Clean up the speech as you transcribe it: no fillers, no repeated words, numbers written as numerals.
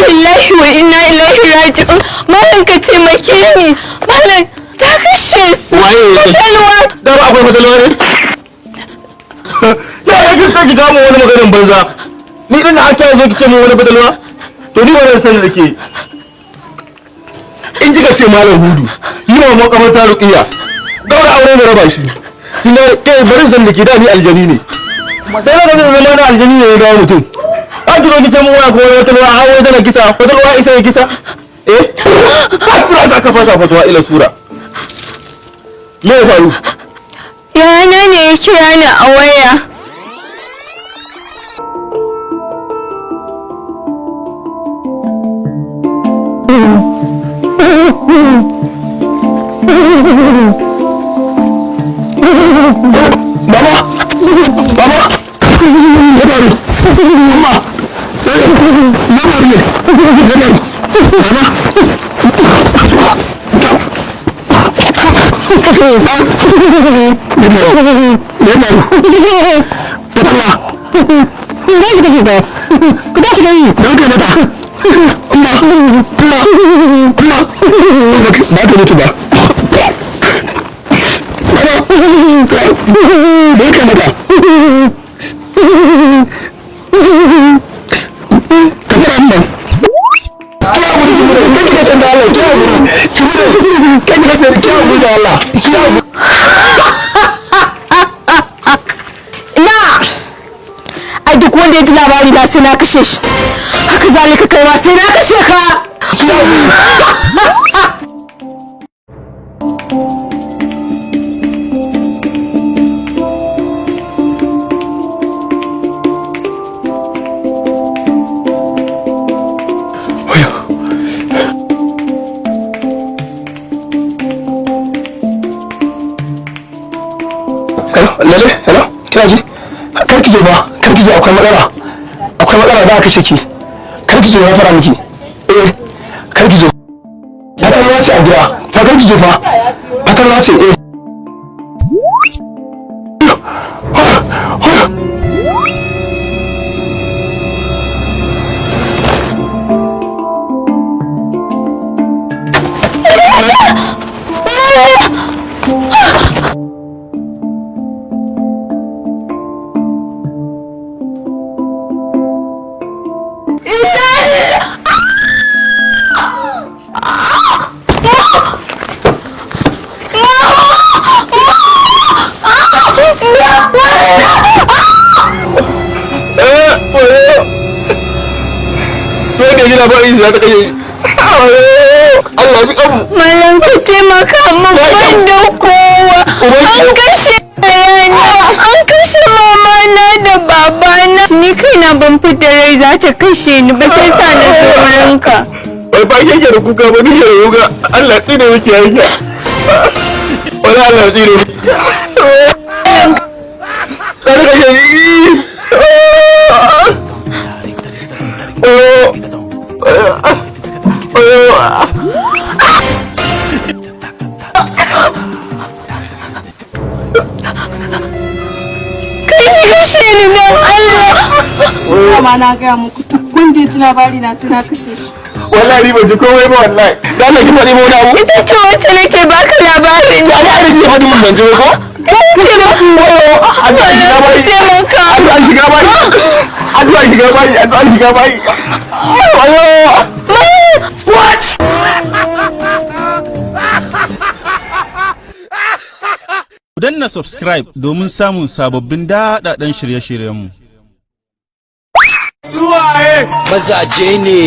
Lillahi wa inna ilaihi raji'un. Malam, ka taimake ni. Malam, ta kashe su. Waye ya kashe? Fatalwa. Da ba akwai fatalwa ne? Sai ya kika ki kama wani maganin banza. Ni din da ake zo ki ce mun wani fatalwa? To ni wannan sanin da ke. In kika ce Malam Hudu, yi wa makabarta ruqiya. Daura aure ne raba shi. Ina kai, bari san da ke, da ni aljani ne. Sai na ga zama na aljani ne ya dawo mutum. An ki zo ki ce mun waya ko wani fatalwa, a wai tana kisa, fatalwa isa ya kisa. Eh? Sura za ka fasa fatwa ila sura. Me ya faru? Yana ne ya kira ni a waya. Baba! Baba! Ya faru? Amma! Ya faru ne? Ya faru? Baba! Ya faru? Fatalla! Ku tashi da yi! Da wuce mata! Amma! Amma! Amma! Ba ta mutu ba. Da ya kamata ka fara nan, kiya wuri, ki mure kai, kika san da Allah, kiya wuri, ki mure kai, kika san, kiya wuri da Allah, kiya wuri. Ina! Ai duk wanda ya ji labari na sai na kashe shi. Haka zalika kai ma sai na kashe ka. Kiya wuri. Oyo. Hello, Lale, hello, kina ji? Kar ki zo ba, kar ki zo, akwai matsala. Akwai matsala, za a kashe ki. Kar ki zo, na fara miki. Eh, kar ki zo. Fatalwa ce a gida. Fa kar ki zo fa. Fatalwa ce, eh. Eh, oyo. To da ji labarin za ta kashe. Allah ji kanmu. Malam, ka taimaka min, ban da kowa. An kashe yana, an kashe mama na da babana. Ni kaina ban fita rai za ta kashe ni ba, sai sa na zo wurinka. Wai ba ke da kuka ba, ni ke da kuka. Allah tsine miki yarinya. Wala Allah tsine miki. Kada kashe ni. Oh. Oh. Kai ki kashe ni don Allah. Dama na gaya muku, duk wanda ya ji labari na sai na kashe shi. Wallahi ni ban ji komai ba wallahi. Da Allah ki faɗi wani abu. Ita ce wacce nake baka labarin. Ya ba da ki faɗi mun, ban ji ba ko? Addu'a shiga bayi. Taimaka. Addu'a shiga bayi. Addu'a shiga bayi. Addu'a shiga bayi. Ayo. What? Ku danna subscribe domin samun sababbin daɗaɗɗen shirye-shiryenmu. Mazaje ne.